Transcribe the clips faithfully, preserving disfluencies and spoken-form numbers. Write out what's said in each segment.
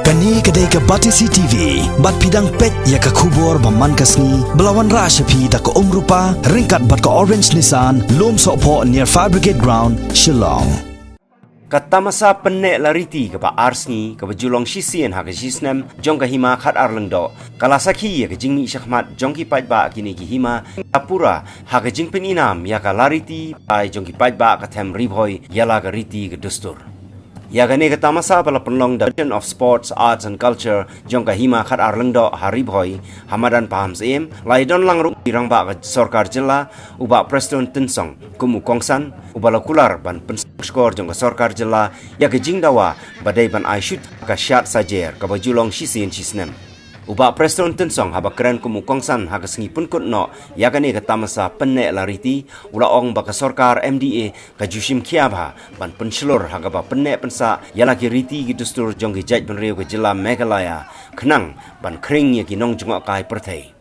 Kane ka dei ka Batesi T V, bad phi dang peit ïa ka khubor ba man ka sngi, ba la wanrah sha phi da ka Umrupa, ryngkat bad ka Orange Nissan, Lumsohphoh near Fire Brigade Ground, Shillong. Ka tamasa pynneh la riti kaba ar sngi, kaba ju long shisien ha ka shisnem jong ka Hima Khatar Lyngdoh, ka la sakhi ïa ka jingmih shakhmat jong ki paidbah kine ki hima, ka pura ha ka jingpyninam ïa ka la riti, ai jong ki paidbah ka them Ri Bhoi ïa la ka riti ka dustur. Ïa kane ka tamasa ba la pynlong da Division of Sports, Arts and Culture jong ka Hima Khatar Lyngdoh ha Ri Bhoi, ha madan Pahamsyiem, la ïadon lang ruh u rangbah ka sorkar jylla, u Bah Prestone Tynsong, kum u kongsan, uba la kular ban pynskor jong ka sorkar jylla ïa ka jingdawa ba dei ban ai shuh ka shad sajer kaba ju long shisien shisnem. U Bah Prestone Tynsong, haba kren kum u kongsan ha ka sngi pynkut noh ïa kane ka tamasa pynneh la riti, u la ong ba ka sorkar M D A ka ju shim khia bha ban pynshlur ha kaba pynneh pynsah ïa la ki riti ki dustur jong ki jaitbynriew ka jylla Meghalaya, khnang ban khring ïa ki nongjngohkai pyrthei.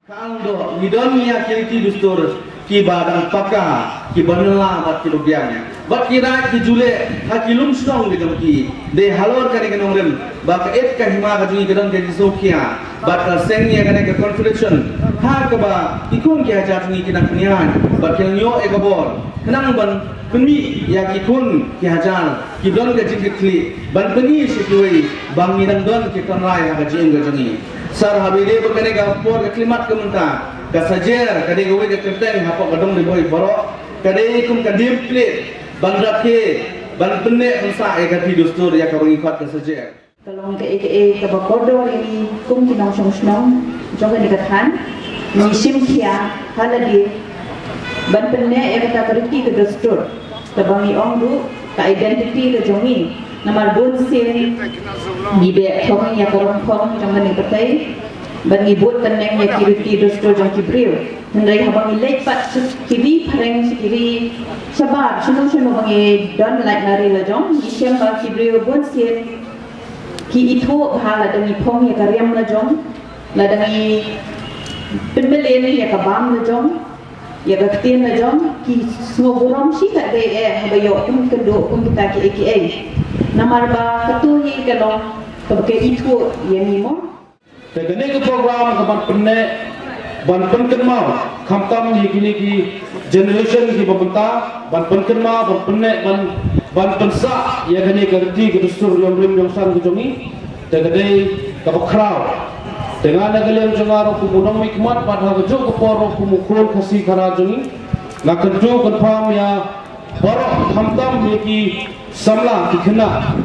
Ka Lyngdoh ngi don ïa ki riti dustur kiba dang paka, kiba nylla bad ki lubiang, bad ki raid ki ju leh ha ki lum shnong ki jong ki. Dei halor kane ka nongrim ba ka eit ka hima ka jong ngi ka don ka jingsngewkhia, bad ka la seng ïa kane ka confederation ha kaba ki khun ki hajar jong ngi ki nang pynïaid bad ki nang ïoh ïa ka bor, khnang ban pynmih ïa ki khun ki hajar kiba don ka jingkitkhlieh ban pyni sha kiwei ba ngi dang don ki tynrai ha ka jingim ka jong ngi. Sir, haba ïadei bad kane ka por ka khyllipmat ka mynta, ka sajer ka dei kawei ka kyrteng hapoh ka dong Ri Bhoi baroh, ka dei kum ka nameplate ban rakhe, ban pynneh pynsah ïa ka riti dustur ïa kaba ngi khot ka sajer. Ka long kaei kaei kaba kordor ïa ngi kum ki nongshong shnong jong kane ka thaiñ. Ngi shim khia ha lade ban pynneh ïa kata ka riti ka dustur, kaba ngi ong ruh ka identity ka jong ngi. Namar bun sien ngi beh thong ïa ka rong thong jong kane ka pyrthei, ban ngi bud tneng ïa ki riti dustur jong ki briew. Hynrei haba ngi leit pat sha ki ri phareng, sha ki ri shabar, shano shano ba ngi don lait na ri la jong, ngi shem ba ki briew bun sien ki ithuh bha lada ngi phong ïa ka riam la jong, lada ngi pynmlien ïa ka bam la jong, ïa ka ktien la jong, ki sngew burom shikatdei eh haba ïoh kum kynduh kum kita kiei kiei. Namar ba kato hi ka long kaba ka ithuh ïa ngi mo. Te kane ka program ka ban pynneh, ban pynkynmaw, khamtam ïa kine ki generation kiba mynta, ban pynkynmaw, ban pynneh, ban, ban pynsah ïa kane ka riti ka dustur ïong rim ïong san ka jong ngi. Te ka dei kaba khraw. Te nga na ka liang jong nga ruh kum u nongmihkhmat bad ha kajuh ka por ruh kum u khun Khasi Khara jong ngi, nga kyntu kynpham ïa baroh, khamtam ïa ki samla ki khynnah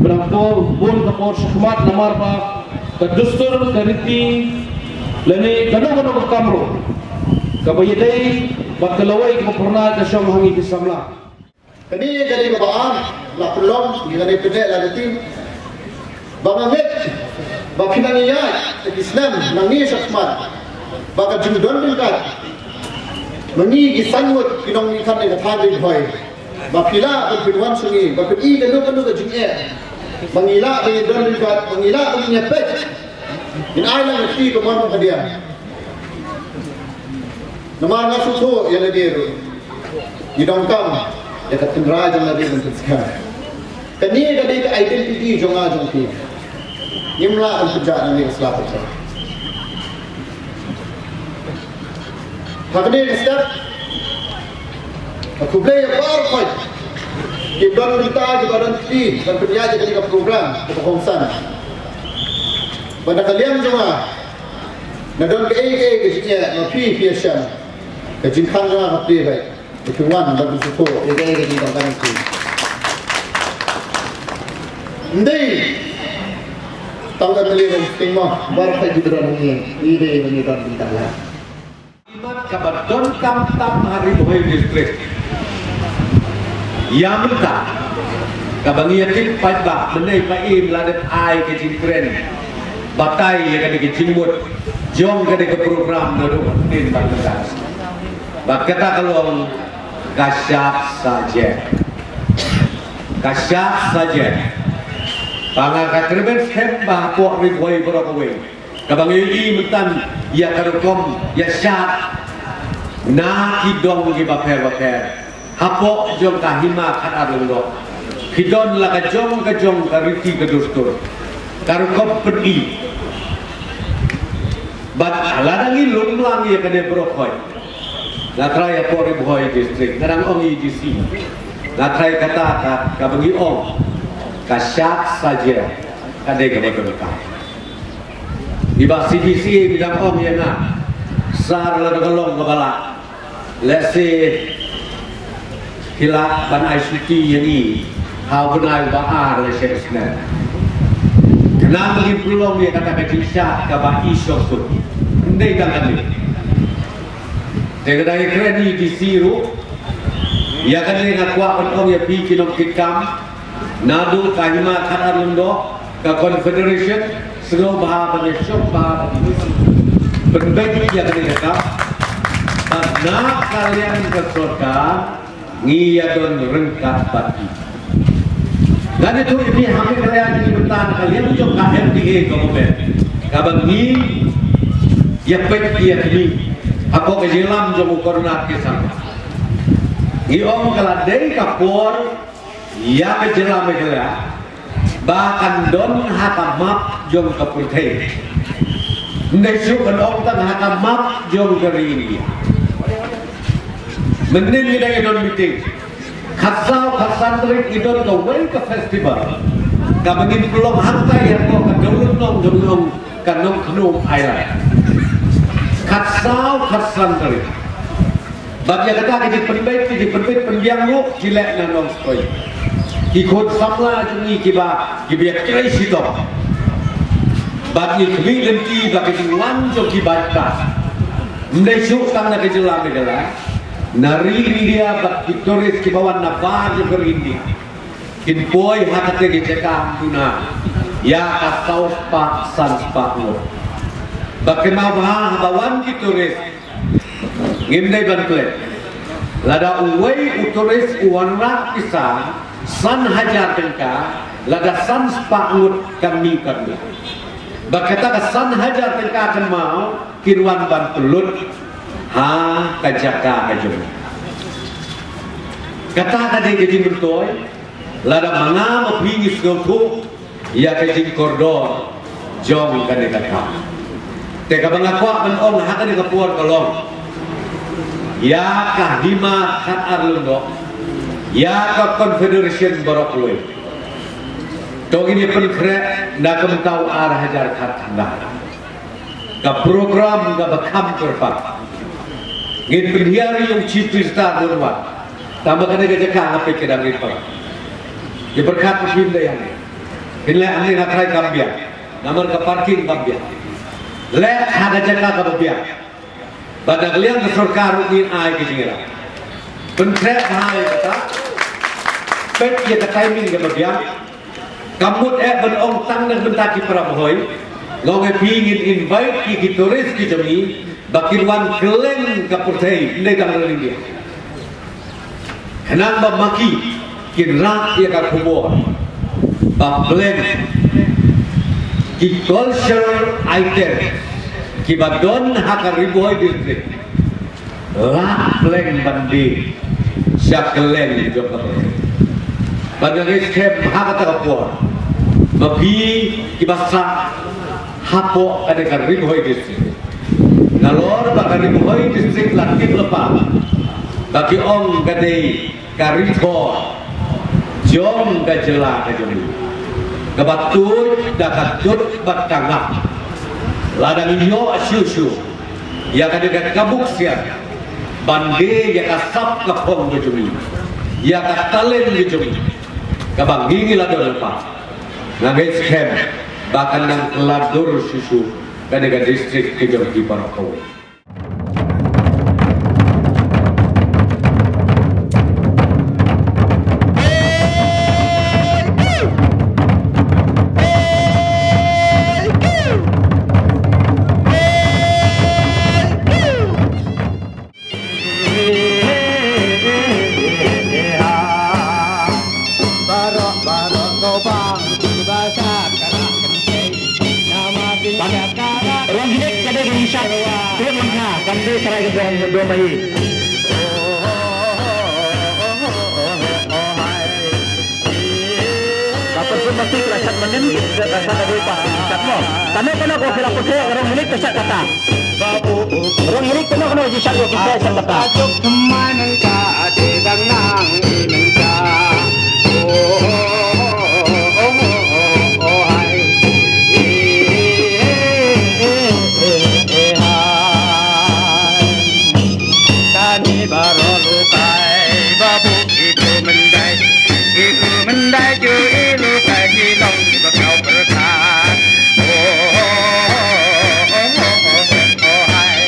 ba dang bun ka por shakhmat, namar ba ka dustur, ka riti lane kano kano ka kam ruh kaba ïadei bad ka lawei kaba phyrnai ka shong ha ngi ki samla. Kane ka dei kaba ar la pynlong, kane ka dei pynneh la riti. Ba nga ngeit ba phi nang ïaid ha ki snem nangne shakhmat ba ka jingdon ryngkat ma ngi ki san ngut ki nongmihkhmat ne ka thaiñ Ri Bhoi, ba phi lah ban pynwan sha ngi, ba phin i kano kano ka jingeh, ba ngi lah ban ïadon ryngkat, ba ngi lah ban ïapeit. Ngin ai lang ïa phi ka mon ka diang. Namar nga sngewthuh ïa lade ruh ngi donkam ïa ka tynrai jong lade ban pynskhem. Kane ka dei ka identity jong nga jong phi. Ngim lah ban pynjah nangne ka sla pyrthei. Ha kane ka step, nga khublei ïa baroh kiba don bynta, kiba don kti ban pynïaid ïa kane ka program kaba kongsan. Bad na ka liang jong nga, na don kaei kaei ka jingeh ma phi, phi ïashem, ka jingkhang jong nga ka plie beit. Phi wan ban pynsngewthuh ïa kaei ka jingdonkam jong phi. Ym dei tang ka MLA Umsning mo, baroh kiba don hangne, ngi dei ban ïadon bynta lad. Imat kaba donkam tam ha Ri Bhoi District. Ïa mynta kaba ngi ïa tip paidbah, mynne ba im la dep ai ka jingkren batai ïa kane ka jingmut jong kane ka program naduh mynnin bad mynta. Bad kata ka long ka shad sajer. Ka shad sajer. Ba nga ka kyrmen skhem ba hapoh Ri Bhoi baroh kawei, kaba ngi ïohi mynta ïa ka rukom ïa shad na ki dong kiba pher ba pher hapoh jong ka Hima Khatar Lyngdoh, ki don la ka jong ka jong ka riti ka dustur. Ka rukom pyni. Bad lada ngi lum lang ïa kane baroh khoit, nga trai ïa ka Ri Bhoi District, nga dang ong ïa i D C, nga trai kata ka, kaba ngi ong ka shad saja ka dei kaba donkam. I Bah C P C i dang ong ïa nga, sar lada ka long kaba lah, lehse phi lah ban ai shuti ïa ngi ha u bnai ba ar lehse ka snem. Khnang ba ngin pynlong ïa kata ka jingshad kaba i shong kut. Ym dei tang kane. Te ka dang ïakren ïa i D C ruh, ïa kane nga kwah ban ong ïa phi ki nongkitkam, naduh ka Hima Khatar Lyngdoh, ka Confederation, sngewbha ban ïashong bha ban pynbeit ïa kane ka kam. Bad na ka liang ka sorkar ngi ïadon ryngkat bad ki. Ngan ïathuh ïa phi ha Meghalaya, ngi mynta na ka liang jong ka M D A government, kaba ngi ïa peit ïa kine hapoh ka jingïalam jong u Conrad K Sangma. Ngi ong ka la dei ka por ïa ka jylla Meghalaya ba kan don ha ka map jong ka pyrthei. Ym dei shuh ban ong tang ha ka map jong ka ri India. Mynnin ngi dang ïa don meeting. Khatsaw khatsan tarik ngi don kawei ka festival kaba ngin pynlong hangtai hapoh ka dewlynnong jong ngi, ka Nongkhnum Island. Khatsaw khatsan tarik. Bad ïa kata ka jingpynbeit, ka jingpynbeit pynbiang ruh ki leh na Nongstoiñ. Ki khun samla jong ngi kiba, kiba ïatrei shitom. Bad ngi khmih lynti ba ka jingwan jong ki bad ka, ym dei shuh tang na ka jylla Meghalaya, na ri India bad ki tourist kiba wan na bar jong ka ri India kin poi ha kata ka jaka duna ïa ka saw spah san spah ngut. Ba kynmaw bha haba wan ki tourist, ngim dei ban klet. Lada uwei u tourist u wanrah pisa san hajar tyngka, lada san spah ngut kan mih kan mih. Ba kata ka san hajar tyngka kynmaw kin wan ban pynlut ha ka jaka ka jong. Kata ka dei ka jingmyntoi. Lada ma nga ma phi ngi sngewthuh ïa ka jingkordor jong kane ka kam. Te kaba nga kwah ban ong ha kane ka por ka long, ïa ka Hima Khatar Lyngdoh, ïa ka Confederation baroh kawei, to ngin ïa pynkhreh na ka mynta u ar hajar khatkhyndai. Ka program kaba kham kyrpang. Ngin pynhiar ïa u Chief Minister ban wan. Tang ba kane ka jaka nga peit ka dang rit palat. Ïa pyrkhat phi ym dei hangne. Phin leh hangne nga tharai kam biang. Namar ka parking kam biang. Leh ha ka jaka kaba biang. Bad na ka liang ka sorkar ruh ngin ai ka jingïarap. Pynkhreh bha ïa kata. Peit ïa ka timing kaba biang. Kam mut eh ban ong tang na ka bynta ki para Bhoi. Nga ong ïa phi ngin invite ki, ki tourist ki jong ngi ba kin wan kylleng ka pyrthei, ym dei tang na India. Khnang ba ma ki kin rah ïa ka khubor ba pleng ki cultural item kiba don ha ka Ri Bhoi District. Lah pleng ban die sha kylleng jong ka pyrthei. Bad nga ngeit skhem ha kata ka por, ma phi kiba sah hapoh kane ka Ri Bhoi District, nalor ba ka Ri Bhoi District la tip lypa ba ki ong ka dei ka ri thor jong ka jylla ka jong ngi, kaba tuid da ka tut bad ka ngap. Lada ngi ïoh shuh shuh ïa kane ka kabu ksiar ban die ïa ka sap ka phong ka jong ngi, ïa ka talent ka jong ngi, kaba ngi ngi la don lypa, nga ngeit skhem ba kan nang kylla dur shuh shuh kane ka district ka jong ngi baroh kawei. Ban rung hit ka dei ka jingshad. Khlem lyngkha kan dei trai ka dong dong mai. Ka pyrshah Plashat manin, plashat da doi pa, plashat mo. Kano kano ko phi la pyrkhat, rong hilik plashat kata. Rong hilik kano kano ji shat ko plashat kata. Ajuk thymmai nangta, ade dang nang i nangta. Oh, oh, oh, oh, oh, oh, hai. Eh, eh, eh, eh, hai. Kane baroh lukai ba bun kitu myndai, kitu myndai ju i lukai ki long kiba khaw pyrkhat. Oh, oh, oh, oh, oh, oh, hai.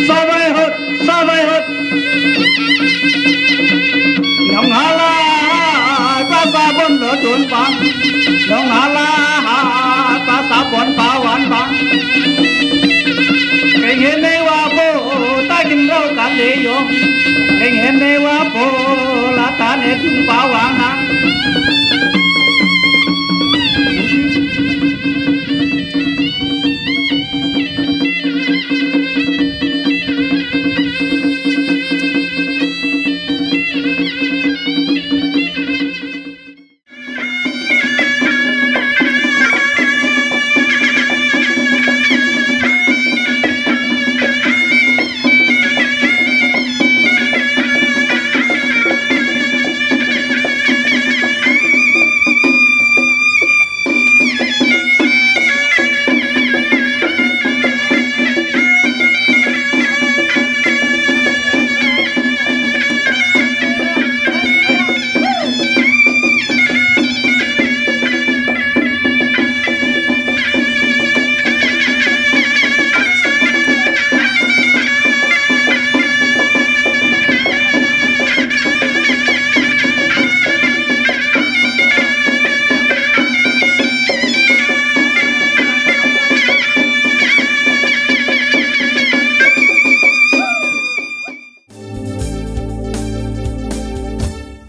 Sabai hot, sabai hot. Nong hala, ta sabon do tun pa. Nong hala, ta sabon pa wan pa. Keng hene wa po, ta gin rau ka le yo. Keng hene wa po, la ta ne tung pa wang na.